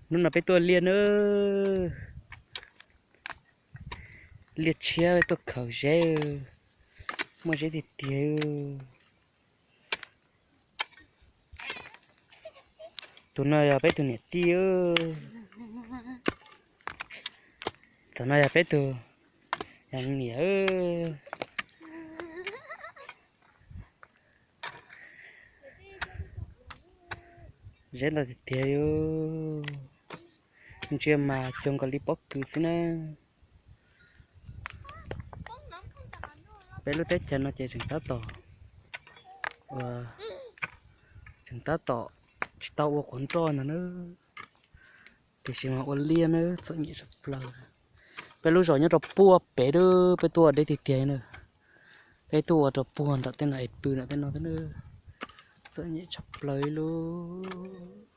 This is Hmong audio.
Hnub no peb tuaj liaj nawb, liaj tshiab peb tuaj khaws zeb, muaj zeb tiag tiag. Tus no yog peb tus niam tij, tus no yog peb tus niam. Zeb ntau tiag tiag li, ntsia mas cuag nkaus li pob kws xwb na. Peb lub teb chaws no ces tseem tab tom, tseem tab tom tsis tau ua quav nroj ntag na, tiam sis mas ua liaj na txom nyem tshaj plaws. Peb lub zos nyob rau puag pem, peb tuaj deb tiag tiag na, peb tuaj ua rau puag nram tej no es pw nram tej no thiab na, txom nyem tshaj plaws li lub.